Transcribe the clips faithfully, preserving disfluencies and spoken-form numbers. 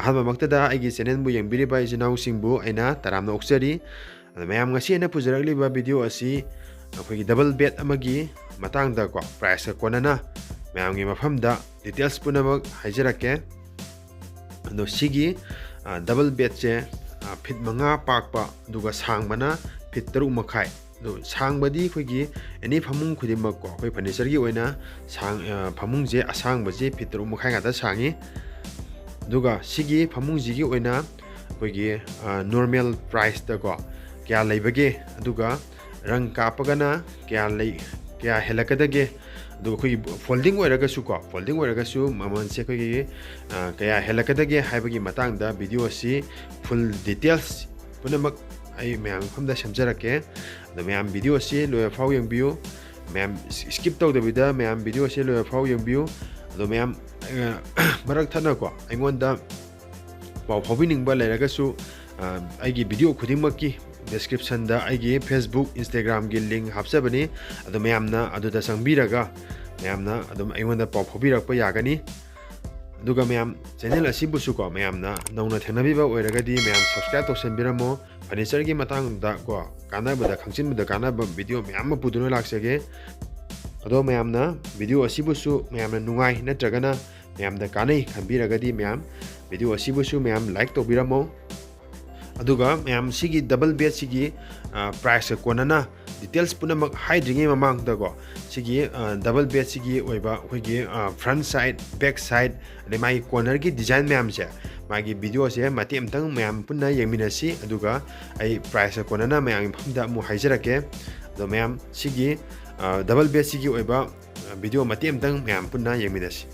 ꯑꯍꯥꯟꯕꯃꯛꯇꯗ ꯑꯩꯒꯤ ꯆꯦꯅꯦꯜꯕꯨ ꯌꯦꯡꯕꯤꯔꯤꯕ ꯏꯆꯤꯟ ꯏꯅꯥꯎꯁꯤꯡꯕꯨ ꯑꯩꯅ ꯇꯔꯥꯝꯅ ꯑꯣꯛꯆꯔꯤ꯫ ꯑꯗꯣ ꯃꯌꯥꯝ, ꯉꯁꯤ ꯑꯩꯅ ꯄꯨꯖꯔꯛꯂꯤꯕ ꯚꯤꯗꯤꯑꯣ ꯑꯁꯤ ꯑꯩꯈꯣꯏꯒꯤ ꯗꯕꯜ ꯕꯦꯗ ꯑꯃꯒꯤ ꯃꯇꯥꯡꯗꯀꯣ, ꯄ꯭ꯔꯥꯏꯁꯀ ꯀꯣꯟꯅꯅ ꯃꯌꯥꯝꯒꯤ ꯃꯐꯝꯗ ꯗꯤꯇꯦꯜꯁ ꯄꯨꯝꯅꯃꯛ ꯍꯥꯏꯖꯔꯛꯀꯦ꯫ ꯑꯗꯣ ꯁꯤꯒꯤ, ꯑ, ꯗꯕꯜ ꯕꯦꯗꯁꯦ, ꯑ, ꯐꯤꯠ ꯃꯉꯥ ꯄꯥꯛꯄ, ꯑꯗꯨꯒ ꯁꯥꯡꯕꯅ ꯐꯤꯠ ꯇꯔꯨꯛ ꯃꯈꯥꯏ꯫ ꯑꯗꯣ ꯁꯥꯡꯕꯗꯤ ꯑꯩꯈꯣꯏꯒꯤ ꯑꯦꯅꯤ ꯐꯃꯨꯡ ꯈꯨꯗꯤꯡꯃꯛꯀꯣ, ꯑꯩꯈꯣꯏ ꯐꯔꯅꯤꯆꯔꯒꯤ ꯑꯣꯏꯅ ꯁꯥꯡ-, ꯑ, ꯐꯃꯨꯡꯁꯦ ꯑꯁꯥꯡꯕꯁꯦ ꯐꯤꯠ ꯇꯔꯨꯛ ꯃꯈꯥꯏ ꯉꯥꯛꯇ ꯁꯥꯡꯉꯤ꯫ ꯑꯗꯨꯒ ꯁꯤꯒꯤ ꯐꯃꯨꯡꯁꯤꯒꯤ ꯑꯣꯏꯅ ꯑꯩꯈꯣꯏꯒꯤ, ꯑ, ꯅꯣꯔꯃꯦꯜ ꯄ꯭ꯔꯥꯏꯁꯇꯀꯣ ꯀꯌꯥ ꯂꯩꯕꯒꯦ, ꯑꯗꯨꯒ ꯔꯪ ꯀꯥꯞꯄꯒꯅ ꯀꯌꯥ ꯂꯩ, ꯀꯌꯥ ꯍꯦꯜꯂꯛꯀꯗꯒꯦ, ꯑꯗꯨꯒ ꯑꯩꯈꯣꯏꯒꯤ ꯐꯣꯜꯗꯤꯡ ꯑꯣꯏꯔꯒꯁꯨꯀꯣ, ꯐꯣꯜꯗꯤꯡ ꯑꯣꯏꯔꯒꯁꯨ ꯃꯃꯜꯁꯦ ꯑꯩꯈꯣꯏꯒꯤ, ꯑ, ꯀꯌꯥ ꯍꯦꯜꯂꯛꯀꯗꯒꯦ ꯍꯥꯏꯕꯒꯤ ꯃꯇꯥꯡꯗ ꯚꯤꯗꯤꯑꯣ ꯑꯁꯤ ꯐꯨꯜ ꯗꯤꯇꯦꯜꯁ ꯄꯨꯝꯅꯃꯛ ꯑꯩ ꯃꯌꯥꯝ ꯃꯐꯝꯗ ꯁꯦꯝꯖꯔꯛꯀꯦ꯫ ꯑꯗꯣ ꯃꯌꯥꯝ ꯚꯤꯗꯤꯑꯣ ꯑꯁꯤ ꯂꯣꯏꯕ ꯐꯥꯎ ꯌꯦꯡꯕꯤꯌꯨ꯫ ꯃꯌꯥꯝ ꯁ꯭ꯀꯤꯞ ꯇꯧꯗꯕꯤꯗ ꯃꯌꯥꯝ ꯚꯤꯗꯤꯑꯣ ꯑꯁꯤ ꯂꯣꯏꯕ ꯐꯥꯎ ꯌꯦꯡꯕꯤꯌꯨ꯫ ꯑꯗꯣ ꯃꯌꯥꯝ, ꯑ, ꯃꯔꯛ ꯊꯠꯅꯀꯣ ꯑꯩꯉꯣꯟꯗ ꯄꯥꯎ ꯐꯥꯎꯕꯤꯅꯤꯡꯕ ꯂꯩꯔꯒꯁꯨ, ꯑ, ꯑꯩꯒꯤ ꯚꯤꯗꯤꯑꯣ ꯈꯨꯗꯤꯡꯃꯛꯀꯤ ꯗꯤꯁꯀ꯭ꯔꯤꯞꯁꯟꯗ ꯑꯩꯒꯤ Facebook, Instagram-ꯒꯤ ꯂꯤꯡ ꯍꯥꯞꯆꯕꯅꯤ꯫ ꯑꯗꯣ ꯃꯌꯥꯝꯅ ꯑꯗꯨꯗ ꯆꯪꯕꯤꯔꯒ ꯃꯌꯥꯝꯅ ꯑꯗꯨꯝ ꯑꯩꯉꯣꯟꯗ ꯄꯥꯎ ꯐꯥꯎꯕꯤꯔꯛꯄ ꯌꯥꯒꯅꯤ꯫ ꯑꯗꯨꯒ ꯃꯌꯥꯝ, ꯆꯦꯅꯦꯜ ꯑꯁꯤꯕꯨꯁꯨꯀꯣ ꯃꯌꯥꯝꯅ ꯅꯧꯅ ꯊꯦꯡꯅꯕꯤꯕ ꯑꯣꯏꯔꯒꯗꯤ ꯃꯌꯥꯝ ꯁꯕꯁꯀ꯭ꯔꯥꯏꯕ ꯇꯧꯁꯟꯕꯤꯔꯝꯃꯣ꯫ ꯐꯔꯅꯤꯆꯔꯒꯤ ꯃꯇꯥꯡꯗ ꯀꯣ, ꯀꯥꯟꯅꯕꯗ, ꯈꯪꯖꯤꯟꯕꯗ ꯀꯥꯟꯅꯕ ꯚꯤꯗꯤꯑꯣ ꯃꯌꯥꯝ ꯑꯃ ꯄꯨꯗꯨꯅ ꯂꯥꯛꯆꯒꯦ꯫ ꯑꯗꯣ ꯃꯌꯥꯝꯅ ꯚꯤꯗꯤꯑꯣ ꯑꯁꯤꯕꯨꯁꯨ ꯃꯌꯥꯝꯅ ꯅꯨꯡꯉꯥꯏ ꯅꯠꯇ꯭ꯔꯒꯅ ꯃꯌꯥꯝꯗ ꯀꯥꯟꯅꯩ ꯈꯟꯕꯤꯔꯒꯗꯤ ꯃꯌꯥꯝ ꯚꯤꯗꯤꯑꯣ ꯑꯁꯤꯕꯨꯁꯨ ꯃꯌꯥꯝ ꯂꯥꯏꯛ ꯇꯧꯕꯤꯔꯝꯃꯣ꯫ ꯑꯗꯨꯒ ꯃꯌꯥꯝ, ꯁꯤꯒꯤ ꯗꯕꯜ ꯕꯦꯗꯁꯤꯒꯤ, ꯑ, ꯄ꯭ꯔꯥꯏꯁꯀ ꯀꯣꯟꯅꯅ ꯗꯤꯇꯦꯜꯁ ꯄꯨꯝꯅꯃꯛ ꯍꯥꯏꯗ꯭ꯔꯤꯉꯩ ꯃꯃꯥꯡꯗꯀꯣ, ꯁꯤꯒꯤ, ꯑ, ꯗꯕꯜ ꯕꯦꯗꯁꯤꯒꯤ ꯑꯣꯏꯕ ꯑꯩꯈꯣꯏꯒꯤ, ꯑ, ꯐ꯭ꯔꯟꯠ ꯁꯥꯏꯠ, ꯕꯦꯛ ꯁꯥꯏꯠ, ꯑꯗꯩ ꯃꯥꯒꯤ ꯀꯣꯔꯅꯔꯒꯤ ꯗꯤꯖꯥꯏꯟ ꯃꯌꯥꯝꯁꯦ, ꯃꯥꯒꯤ ꯚꯤꯗꯤꯑꯣꯁꯦ ꯃꯇꯦꯛ ꯑꯃꯇꯪ ꯃꯌꯥꯝ ꯄꯨꯟꯅ ꯌꯦꯡꯃꯤꯟꯅꯁꯤ꯫ ꯑꯗꯨꯒ ꯑꯩ ꯄ꯭ꯔꯥꯏꯁꯀ ꯀꯣꯟꯅꯅ ꯃꯌꯥꯝꯒꯤ ꯃꯐꯝꯗ ꯑꯃꯨꯛ ꯍꯥꯏꯖꯔꯛꯀꯦ꯫ ꯑꯗꯣ ꯃꯌꯥꯝ, ꯁꯤꯒꯤ, ꯑ, ꯗꯕꯜ ꯕꯦꯗꯁꯤꯒꯤ ꯑꯣꯏꯕ, ꯑ, ꯚꯤꯗꯤꯑꯣ ꯃꯇꯦꯛ ꯑꯃꯇꯪ ꯃꯌꯥꯝ ꯄꯨꯟꯅ ꯌꯦꯡꯃꯤꯟꯅꯁꯤ꯫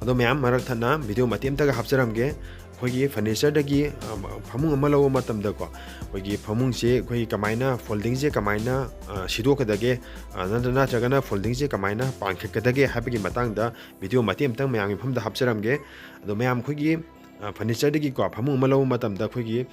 ꯑꯗꯣ ꯃꯌꯥꯝ, ꯃꯔꯛ ꯊꯠꯅ video ꯃꯇꯦꯛ ꯑꯃꯇꯒ ꯍꯥꯞꯆꯔꯝꯒꯦ꯫ ꯑꯩꯈꯣꯏꯒꯤ furniture ꯗꯒꯤ, ꯑ, ꯐꯃꯨꯡ ꯑꯃ ꯂꯧꯕ ꯃꯇꯝꯗꯀꯣ, ꯑꯩꯈꯣꯏꯒꯤ ꯐꯃꯨꯡꯁꯦ ꯑꯩꯈꯣꯏꯒꯤ ꯀꯃꯥꯏꯅ, folding ꯁꯦ ꯀꯃꯥꯏꯅ, ꯑ, ꯁꯤꯗꯣꯛꯀꯗꯒꯦ, ꯑ, ꯅꯠꯇ꯭ꯔ-, ꯅꯠꯇ꯭ꯔꯒꯅ folding ꯁꯦ ꯀꯃꯥꯏꯅ ꯄꯥꯟꯈꯠꯀꯗꯒꯦ ꯍꯥꯏꯕꯒꯤ ꯃꯇꯥꯡꯗ video ꯃꯇꯦꯛ ꯑꯃꯇꯪ ꯃꯌꯥꯝꯒꯤ ꯃꯐꯝꯗ ꯍꯥꯞꯆꯔꯝꯒꯦ꯫ ꯑꯗꯣ ꯃꯌꯥꯝ, ꯑꯩꯈꯣꯏꯒꯤ, ꯑ, furniture ꯗꯒꯤꯀꯣ ꯐꯃꯨꯡ ꯑꯃ ꯂꯧꯕ ꯃꯇꯝꯗ ꯑꯩꯈꯣꯏꯒꯤ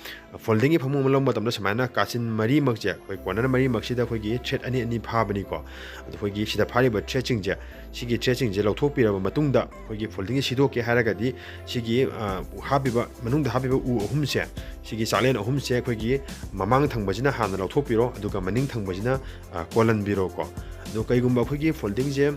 folding ꯒꯤ ꯐꯃꯨꯡ ꯑꯃ ꯂꯧꯕ ꯃꯇꯝꯗ ꯁꯨꯃꯥꯏꯅ ꯀꯥꯆꯤꯟ ꯃꯔꯤꯃꯛꯁꯦ, ꯑꯩꯈꯣꯏ corner ꯃꯔꯤꯃꯛꯁꯤꯗ ꯑꯩꯈꯣꯏꯒꯤ thread ꯑꯅꯤ ꯑꯅꯤ ꯐꯥꯕꯅꯤꯀꯣ꯫ ꯑꯗꯣ ꯑꯩꯈꯣꯏꯒꯤ ꯁꯤꯗ ꯐꯥꯔꯤꯕ thread ꯁꯤꯡꯁꯦ, ꯁꯤꯒꯤ thread ꯁꯤꯡꯁꯦ ꯂꯧꯊꯣꯛꯄꯤꯔꯕ ꯃꯇꯨꯡꯗ, ꯑꯩꯈꯣꯏꯒꯤ folding ꯁꯦ ꯁꯤꯗꯣꯛꯀꯦ ꯍꯥꯏꯔꯒꯗꯤ, ꯁꯤꯒꯤ, ꯑ, ꯍꯥꯞꯄꯤꯕ, ꯃꯅꯨꯡꯗ ꯍꯥꯞꯄꯤꯕ ꯎ ꯑꯍꯨꯝꯁꯦ, ꯁꯤꯒꯤ ꯆꯥꯛꯂꯦꯟ ꯑꯍꯨꯝꯁꯦ ꯑꯩꯈꯣꯏꯒꯤ ꯃꯃꯥꯡ ꯊꯪꯕꯁꯤꯅ ꯍꯥꯟꯅ ꯂꯧꯊꯣꯛꯄꯤꯔꯣ, ꯑꯗꯨꯒ ꯃꯅꯤꯡ ꯊꯪꯕꯁꯤꯅ, ꯑ, ꯀꯣꯜꯍꯟꯕꯤꯔꯣꯀꯣ꯫ ꯑꯗꯣ ꯀꯩꯒꯨꯝꯕ ꯑꯩꯈꯣꯏꯒꯤ folding ꯁꯦ,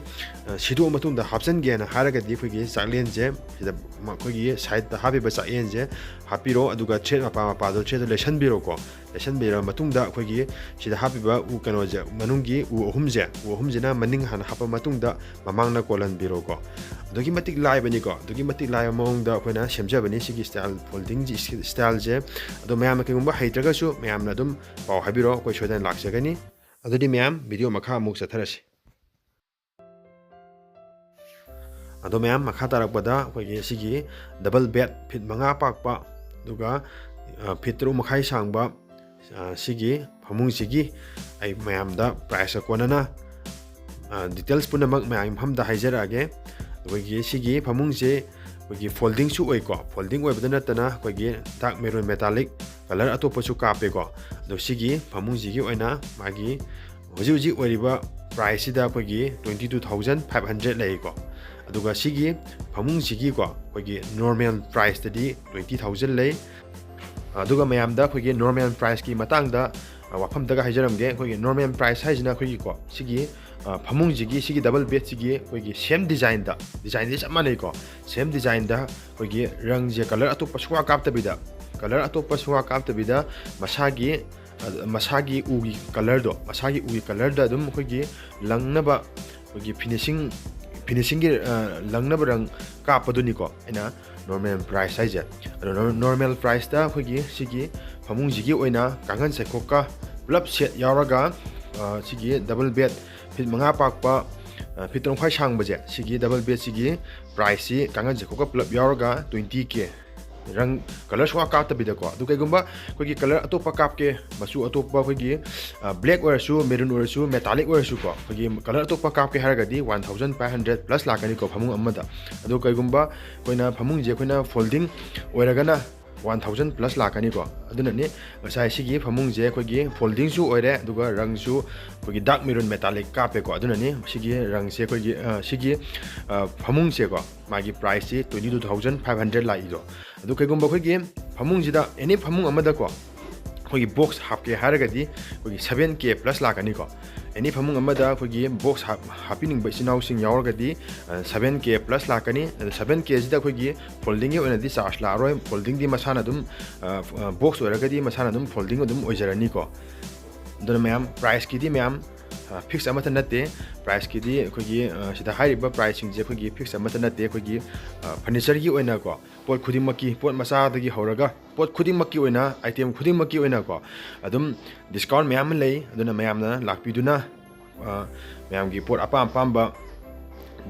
ꯑ, ꯁꯤꯗꯣꯛꯑ ꯃꯇꯨꯡꯗ ꯍꯥꯞꯆꯤꯟꯒꯦꯅ ꯍꯥꯏꯔꯒꯗꯤ, ꯑꯩꯈꯣꯏꯒꯤ ꯆꯥꯛꯂꯦꯟꯁꯦ ꯁꯤꯗ ꯃ-, ꯑꯩꯈꯣꯏꯒꯤ side ꯇ ꯍꯥꯞꯄꯤꯕ ꯆꯥꯛꯂꯦꯟꯁꯦ ꯍꯥꯞꯄꯤꯔꯣ, ꯑꯗꯨꯒ thread ꯃꯄꯥ ꯃꯄꯥꯗꯣ thread ꯇ ꯂꯩꯁꯟꯕꯤꯔꯣꯀꯣ꯫ ꯂꯩꯁꯟꯕꯤꯔꯕ ꯃꯇꯨꯡꯗ, ꯑꯩꯈꯣꯏꯒꯤ ꯁꯤꯗ ꯍꯥꯞꯄꯤꯕ ꯎ, ꯀꯩꯅꯣꯁꯦ, ꯃꯅꯨꯡꯒꯤ ꯎ ꯑꯍꯨꯝꯁꯦ, ꯎ ꯑꯍꯨꯝꯁꯤꯅ ꯃꯅꯤꯡ ꯍꯥꯟꯅ ꯍꯥꯞꯄ ꯃꯇꯨꯡꯗ ꯃꯃꯥꯡꯅ ꯀꯣꯜꯍꯟꯕꯤꯔꯣꯀꯣ꯫ ꯑꯗꯨꯛꯀꯤ ꯃꯇꯤꯛ ꯂꯥꯏꯕꯅꯤꯀꯣ, ꯑꯗꯨꯛꯀꯤ ꯃꯇꯤꯛ ꯂꯥꯏꯕ ꯃꯑꯣꯡꯗ ꯑꯩꯈꯣꯏꯅ ꯁꯦꯝꯖꯕꯅꯤ ꯁꯤꯒꯤ style, folding ꯒꯤ style ꯁꯦ꯫ ꯑꯗꯣ ꯃꯌꯥꯝꯅ ꯀꯩꯒꯨꯝꯕ ꯍꯩꯇ꯭ꯔꯒꯁꯨ, ꯃꯌꯥꯝꯅ ꯑꯗꯨꯝ ꯄꯥꯎ ꯍꯥꯏꯕꯤꯔꯛꯑꯣ, ꯑꯩꯈꯣꯏ ꯁꯣꯏꯗꯅ ꯂꯥꯛꯆꯒꯅꯤ꯫ ꯑꯗꯨꯗꯤ ꯃꯌꯥꯝ, video ꯃꯈꯥ ꯑꯃꯨꯛ ꯆꯠꯊꯔꯁꯤ꯫ ꯑꯗꯣ ꯃꯌꯥꯝ, ꯃꯈꯥ ꯇꯥꯔꯛꯄꯗ ꯑꯩꯈꯣꯏꯒꯤ ꯁꯤꯒꯤ double bed feet ꯃꯉꯥ ꯄꯥꯛꯄ, ꯑꯗꯨꯒ, ꯑ, feet ꯇꯔꯨꯛ ꯃꯈꯥꯏ ꯁꯥꯡꯕ, ꯑ, ꯁꯤꯒꯤ ꯐꯃꯨꯡꯁꯤꯒꯤ ꯑꯩ ꯃꯌꯥꯝꯗ price ꯀ ꯀꯣꯟꯅꯅ, ꯑ, details ꯄꯨꯝꯅꯃꯛ ꯃꯌꯥꯝꯒꯤ ꯃꯐꯝꯗ ꯍꯥꯏꯖꯔꯛꯑꯒꯦ꯫ ꯑꯩꯈꯣꯏꯒꯤ ꯁꯤꯒꯤ ꯐꯃꯨꯡꯁꯦ ꯑꯩꯈꯣꯏꯒꯤ folding ꯁꯨ ꯑꯣꯏꯀꯣ, folding ꯑꯣꯏꯕꯗ ꯅꯠꯇꯅ ꯑꯩꯈꯣꯏꯒꯤ dark maroon metallic colour ꯑꯇꯣꯞꯄꯁꯨ ꯀꯥꯞꯄꯦꯀꯣ꯫ ꯑꯗꯣ ꯁꯤꯒꯤ ꯐꯃꯨꯡꯁꯤꯒꯤ ꯑꯣꯏꯅ ꯃꯥꯒꯤ ꯍꯧꯖꯤꯛ ꯍꯧꯖꯤꯛ ꯑꯣꯏꯔꯤꯕ price ꯁꯤꯗ ꯑꯩꯈꯣꯏꯒꯤ twenty two thousand five hundred ꯂꯩꯀꯣ꯫ ꯑꯗꯨꯒ ꯁꯤꯒꯤ ꯐꯃꯨꯡꯁꯤꯒꯤꯀꯣ, ꯑꯩꯈꯣꯏꯒꯤ normal price ꯇꯗꯤ twenty thousand ꯂꯩ꯫ ꯑꯗꯨꯒ ꯃꯌꯥꯝꯗ ꯑꯩꯈꯣꯏꯒꯤ normal price ꯀꯤ ꯃꯇꯥꯡꯗ, ꯑ, ꯋꯥꯐꯝꯗꯒ ꯍꯥꯏꯖꯔꯝꯒꯦ꯫ ꯑꯩꯈꯣꯏꯒꯤ normal price ꯍꯥꯏꯁꯤꯅ ꯑꯩꯈꯣꯏꯒꯤꯀꯣ, ꯁꯤꯒꯤ, ꯑ, ꯐꯃꯨꯡꯁꯤꯒꯤ, ꯁꯤꯒꯤ double bed ꯁꯤꯒꯤ ꯑꯩꯈꯣꯏꯒꯤ same design ꯗ, design ꯗꯤ ꯆꯞ ꯃꯥꯟꯅꯩꯀꯣ, same design ꯗ ꯑꯩꯈꯣꯏꯒꯤ ꯔꯪꯁꯦ colour ꯑꯇꯣꯞꯄ ꯁꯨꯡꯀꯥꯞ ꯀꯥꯞꯇꯕꯤꯗ, colour ꯑꯇꯣꯞꯄ ꯁꯨꯡꯀꯥꯞ ꯀꯥꯞꯇꯕꯤꯗ ꯃꯁꯥꯒꯤ, ꯑ, ꯃꯁꯥꯒꯤ ꯎꯒꯤ colour ꯗꯣ, ꯃꯁꯥꯒꯤ ꯎꯒꯤ colour ꯗ ꯑꯗꯨꯝ ꯑꯩꯈꯣꯏꯒꯤ ꯂꯪꯅꯕ, ꯑꯩꯈꯣꯏꯒꯤ finishing, finishing ꯒꯤ, ꯑ, ꯂꯪꯅꯕ ꯔꯪ ꯀꯥꯞꯄꯗꯨꯅꯤꯀꯣ ꯑꯩꯅ normal price ꯍꯥꯏꯁꯦ꯫ ꯑꯗꯣ ꯅꯣꯔ-, normal price ꯇ ꯑꯩꯈꯣꯏꯒꯤ ꯁꯤꯒꯤ ꯐꯃꯨꯡꯁꯤꯒꯤ ꯑꯣꯏꯅ ꯀꯥꯡꯈꯟ ꯆꯩꯈꯣꯛꯀ ꯄꯨꯂꯞ set ꯌꯥꯎꯔꯒ, ꯑ, ꯁꯤꯒꯤ double bed feet ꯃꯉꯥ ꯄꯥꯛꯄ, ꯐꯤꯠ ꯇꯔꯨꯛ ꯃꯈꯥꯏ ꯁꯥꯡꯕꯁꯦ, ꯁꯤꯒꯤ ꯗꯕꯜ ꯕꯦꯗꯁꯤꯒꯤ ꯄ꯭ꯔꯥꯏꯁꯁꯤ ꯀꯥꯡꯈꯟ ꯖꯦꯀꯣꯕꯀ ꯄꯨꯂꯞ ꯌꯥꯎꯔꯒ ꯇ꯭ꯋꯦꯟꯇꯤ ꯀꯦ꯫ ꯔꯪ ꯀꯂꯔ ꯁꯨꯡꯀꯥꯞ ꯀꯥꯞꯇꯕꯤꯗꯀꯣ꯫ ꯑꯗꯨ ꯀꯩꯒꯨꯝꯕ ꯑꯩꯈꯣꯏꯒꯤ ꯀꯂꯔ ꯑꯇꯣꯞꯄ ꯀꯥꯞꯀꯦ, ꯃꯆꯨ ꯑꯇꯣꯞꯄ, ꯑꯩꯈꯣꯏꯒꯤ ꯕ꯭ꯂꯦꯛ ꯑꯣꯏꯔꯁꯨ, ꯃꯦꯔꯨꯟ ꯑꯣꯏꯔꯁꯨ, ꯃꯦꯇꯥꯂꯤꯛ ꯑꯣꯏꯔꯁꯨꯀꯣ, ꯑꯩꯈꯣꯏꯒꯤ ꯀꯂꯔ ꯑꯇꯣꯞꯄ ꯀꯥꯞꯀꯦ ꯍꯥꯏꯔꯒꯗꯤ one thousand five hundred plus ꯂꯥꯛꯀꯅꯤꯀꯣ ꯐꯃꯨꯡ ꯑꯃꯗ꯫ ꯑꯗꯨ ꯀꯩꯒꯨꯝꯕ ꯑꯩꯈꯣꯏꯅ ꯐꯃꯨꯡꯁꯦ ꯑꯩꯈꯣꯏꯅ ꯐꯣꯜꯗꯤꯡ ꯑꯣꯏꯔꯒꯅ ꯋꯥꯟ ꯊꯥꯎꯖꯟ ꯄ꯭ꯂꯁ ꯂꯥꯛꯀꯅꯤꯀꯣ꯫ ꯑꯗꯨꯅꯅꯤ ꯉꯁꯥꯏ ꯁꯤꯒꯤ ꯐꯃꯨꯡꯁꯦ ꯑꯩꯈꯣꯏꯒꯤ ꯐꯣꯜꯗꯤꯡꯁꯨ ꯑꯣꯏꯔꯦ, ꯑꯗꯨꯒ ꯔꯪꯁꯨ ꯑꯩꯈꯣꯏꯒꯤ ꯗꯥꯔꯛ ꯃꯦꯔꯨꯟ ꯃꯦꯇꯥꯂꯤꯛ ꯀꯥꯞꯄꯦꯀꯣ꯫ ꯑꯗꯨꯅꯅꯤ ꯁꯤꯒꯤ ꯔꯪꯁꯦ ꯑꯩꯈꯣꯏꯒꯤ, ꯑ, ꯁꯤꯒꯤ, ꯑ, ꯐꯃꯨꯡꯁꯦꯀꯣ, ꯃꯥꯒꯤ ꯄ꯭ꯔꯥꯏꯁꯁꯤ twenty two thousand five hundred ꯂꯥꯛꯏꯗꯣ꯫ ꯑꯗꯨ ꯀꯩꯒꯨꯝꯕ ꯑꯩꯈꯣꯏꯒꯤ ꯐꯃꯨꯡꯁꯤꯗ, ꯑꯦꯅꯤ ꯐꯃꯨꯡ ꯑꯃꯗꯀꯣ, ꯑꯩꯈꯣꯏꯒꯤ ꯕꯣꯛꯁ ꯍꯥꯞꯀꯦ ꯍꯥꯏꯔꯒꯗꯤ ꯑꯩꯈꯣꯏꯒꯤ ꯁꯚꯦꯟ ꯀꯦ ꯄ꯭ꯂꯁ ꯂꯥꯛꯀꯅꯤꯀꯣ꯫ ꯑꯦꯅꯤ ꯐꯃꯨꯡ ꯑꯃꯗ ꯑꯩꯈꯣꯏꯒꯤ ꯕꯣꯛꯁ ꯍꯥꯞ-, ꯍꯥꯞꯄꯤꯅꯤꯡꯕ ꯏꯆꯤꯟ ꯏꯅꯥꯎꯁꯤꯡ ꯌꯥꯎꯔꯒꯗꯤ, ꯑ, ꯁꯚꯦꯟ ꯀꯦ ꯄ꯭ꯂꯁ ꯂꯥꯛꯀꯅꯤ꯫ ꯑꯗꯣ ꯁꯚꯦꯟ ꯀꯦꯁꯤꯗ ꯑꯩꯈꯣꯏꯒꯤ ꯐꯣꯜꯗꯤꯡꯒꯤ ꯑꯣꯏꯅꯗꯤ ꯆꯥꯔꯖ ꯂꯥꯛꯑꯔꯣꯏ꯫ ꯐꯣꯜꯗꯤꯡꯗꯤ ꯃꯁꯥꯅ ꯑꯗꯨꯝ, ꯑ, ꯐ-, ꯑ, ꯕꯣꯛꯁ ꯑꯣꯏꯔꯒꯗꯤ ꯃꯁꯥꯅ ꯑꯗꯨꯝ ꯐꯣꯜꯗꯤꯡ ꯑꯗꯨꯝ ꯑꯣꯏꯖꯔꯅꯤꯀꯣ꯫ ꯑꯗꯨꯅ ꯃꯌꯥꯝ, ꯄ꯭ꯔꯥꯏꯁꯀꯤꯗꯤ ꯃꯌꯥꯝ, ꯑ, ꯐꯤꯛꯁ ꯑꯃꯠꯇ ꯅꯠꯇꯦ꯫ ꯄ꯭ꯔꯥꯏꯁꯀꯤꯗꯤ ꯑꯩꯈꯣꯏꯒꯤ, ꯑ, ꯁꯤꯗ ꯍꯥꯏꯔꯤꯕ ꯄ꯭ꯔꯥꯏꯁꯁꯤꯡꯁꯦ ꯑꯩꯈꯣꯏꯒꯤ ꯐꯤꯛꯁ ꯑꯃꯠꯇ ꯅꯠꯇꯦ꯫ ꯑꯩꯈꯣꯏꯒꯤ, ꯑ, ꯐꯔꯅꯤꯆꯔꯒꯤ ꯑꯣꯏꯅꯀꯣ, ꯄꯣꯠ ꯈꯨꯗꯤꯡꯃꯛꯀꯤ, ꯄꯣꯠ ꯃꯆꯥꯗꯒꯤ ꯍꯧꯔꯒ ꯄꯣꯠ ꯈꯨꯗꯤꯡꯃꯛꯀꯤ ꯑꯣꯏꯅ, ꯑꯥꯏꯇꯦꯝ ꯈꯨꯗꯤꯡꯃꯛꯀꯤ ꯑꯣꯏꯅꯀꯣ, ꯑꯗꯨꯝ ꯗꯤꯁꯀꯥꯎꯟ ꯃꯌꯥꯝ ꯑꯃ ꯂꯩ꯫ ꯑꯗꯨꯅ ꯃꯌꯥꯝꯅ ꯂꯥꯛꯄꯤꯗꯨꯅ, ꯑ, ꯃꯌꯥꯝꯒꯤ ꯄꯣꯠ ꯑꯄꯥꯝ ꯑꯄꯥꯝꯕ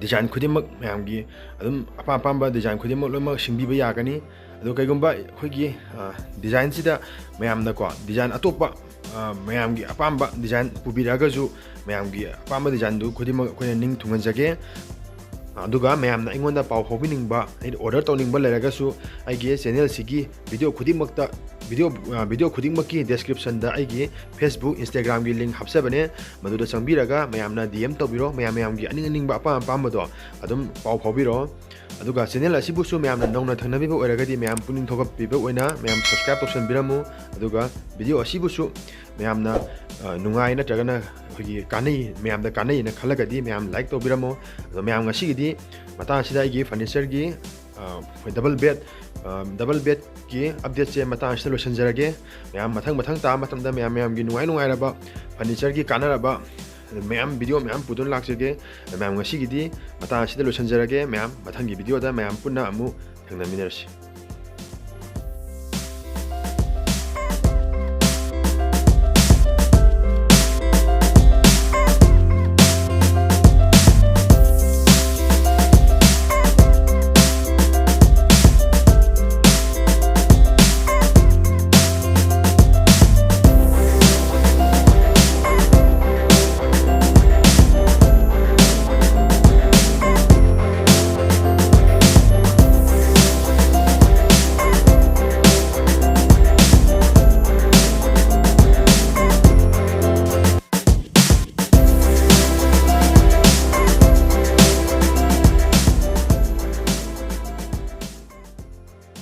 ꯗꯤꯖꯥꯏꯟ ꯈꯨꯗꯤꯡꯃꯛ, ꯃꯌꯥꯝꯒꯤ ꯑꯗꯨꯝ ꯑꯄꯥꯝ ꯑꯄꯥꯝꯕ ꯗꯤꯖꯥꯏꯟ ꯈꯨꯗꯤꯡꯃꯛ ꯂꯣꯏꯅꯃꯛ ꯁꯤꯟꯕꯤꯕ ꯌꯥꯒꯅꯤ꯫ ꯑꯗꯣ ꯀꯩꯒꯨꯝꯕ ꯑꯩꯈꯣꯏꯒꯤ, ꯑ, ꯗꯤꯖꯥꯏꯟꯁꯤꯗ ꯃꯌꯥꯝꯅꯀꯣ, ꯗꯤꯖꯥꯏꯟ ꯑꯇꯣꯞꯄ, ꯑ, ꯃꯌꯥꯝꯒꯤ ꯑꯄꯥꯝꯕ ꯗꯤꯖꯥꯏꯟ ꯄꯨꯕꯤꯔꯛꯑꯒꯁꯨ, ꯃꯌꯥꯝꯒꯤ ꯑꯄꯥꯝꯕ ꯗꯤꯖꯥꯏꯟꯗꯨ ꯈꯨꯗꯤꯡꯃꯛ ꯑꯩꯈꯣꯏꯅ ꯅꯤꯡ ꯊꯨꯡꯍꯟꯖꯒꯦ꯫ ꯑꯗꯨꯒ ꯃꯌꯥꯝꯅ ꯑꯩꯉꯣꯟꯗ ꯄꯥꯎ ꯐꯥꯎꯕꯤꯅꯤꯡꯕ, ꯑꯩꯅ ꯑꯣꯔꯗꯔ ꯇꯧꯅꯤꯡꯕ ꯂꯩꯔꯒꯁꯨ, ꯑꯩꯒꯤ ꯆꯦꯅꯦꯜꯁꯤꯒꯤ ꯚꯤꯗꯤꯑꯣ ꯈꯨꯗꯤꯡꯃꯛꯇ, ꯚꯤꯗꯤꯑꯣ, ꯑ, ꯚꯤꯗꯤꯑꯣ ꯈꯨꯗꯤꯡꯃꯛꯀꯤ ꯗꯦꯁꯀ꯭ꯔꯤꯞꯁꯟꯗ ꯑꯩꯒꯤ Facebook, Instagram-ꯒꯤ ꯂꯤꯡ ꯍꯥꯞꯆꯕꯅꯦ꯫ ꯃꯗꯨꯗ ꯆꯪꯕꯤꯔꯒ ꯃꯌꯥꯝꯅ ꯗꯤ ꯑꯦꯝ ꯇꯧꯕꯤꯔꯣ, ꯃꯌꯥꯝ ꯃꯌꯥꯝꯒꯤ ꯑꯅꯤꯡ ꯑꯅꯤꯡꯕ ꯑꯄꯥꯝ ꯑꯄꯥꯝꯕꯗꯣ ꯑꯗꯨꯝ ꯄꯥꯎ ꯐꯥꯎꯕꯤꯔꯣ꯫ ꯑꯗꯨꯒ ꯆꯦꯅꯦꯜ ꯑꯁꯤꯕꯨꯁꯨ ꯃꯌꯥꯝꯅ ꯅꯧꯅ ꯊꯦꯡꯅꯕꯤꯕ ꯑꯣꯏꯔꯒꯗꯤ ꯃꯌꯥꯝ ꯄꯨꯛꯅꯤꯡ ꯊꯧꯒꯠꯄꯤꯕ ꯑꯣꯏꯅ ꯃꯌꯥꯝ ꯁꯕꯁꯀ꯭ꯔꯥꯏꯕ ꯇꯧꯁꯟꯕꯤꯔꯝꯃꯨ꯫ ꯑꯗꯨꯒ ꯚꯤꯗꯤꯑꯣ ꯑꯁꯤꯕꯨꯁꯨ ꯃꯌꯥꯝꯅ, ꯑ, ꯅꯨꯡꯉꯥꯏ ꯅꯠꯇ꯭ꯔꯒꯅ ꯑꯩꯈꯣꯏꯒꯤ ꯀꯥꯟꯅꯩ, ꯃꯌꯥꯝꯗ ꯀꯥꯟꯅꯩꯅ ꯈꯜꯂꯒꯗꯤ ꯃꯌꯥꯝ ꯂꯥꯏꯛ ꯇꯧꯕꯤꯔꯝꯃꯣ꯫ ꯑꯗꯣ ꯃꯌꯥꯝ ꯉꯁꯤꯒꯤꯗꯤ ꯃꯇꯥꯡ ꯑꯁꯤꯗ ꯑꯩꯒꯤ ꯐꯔꯅꯤꯆꯔꯒꯤ, ꯑ, ꯑꯩꯈꯣꯏ ꯗꯕꯜ ꯕꯦꯗ, ꯑ, ꯗꯕꯜ ꯕꯦꯗꯀꯤ ꯑꯞꯗꯦꯠꯁꯦ ꯃꯇꯥꯡ ꯑꯁꯤꯗ ꯂꯣꯏꯁꯤꯟꯖꯔꯒꯦ꯫ ꯃꯌꯥꯝ ꯃꯊꯪ ꯃꯊꯪ ꯇꯥꯕ ꯃꯇꯝꯗ ꯃꯌꯥꯝ ꯃꯌꯥꯝꯒꯤ ꯅꯨꯡꯉꯥꯏ ꯅꯨꯡꯉꯥꯏꯔꯕ ꯐꯔꯅꯤꯆꯔꯒꯤ ꯀꯥꯟꯅꯔꯕ ꯃꯌꯥꯝ ꯚꯤꯗꯤꯑꯣ ꯃꯌꯥꯝ ꯄꯨꯗꯨꯅ ꯂꯥꯛꯆꯒꯦ꯫ ꯃꯌꯥꯝ ꯉꯁꯤꯒꯤꯗꯤ ꯃꯇꯥꯡ ꯑꯁꯤꯗ ꯂꯣꯏꯁꯤꯟꯖꯔꯒꯦ꯫ ꯃꯌꯥꯝ ꯃꯊꯪꯒꯤ ꯚꯤꯗꯤꯑꯣꯗ ꯃꯌꯥꯝ ꯄꯨꯟꯅ ꯑꯃꯨꯛ ꯊꯦꯡꯅꯃꯤꯟꯅꯔꯁꯤ꯫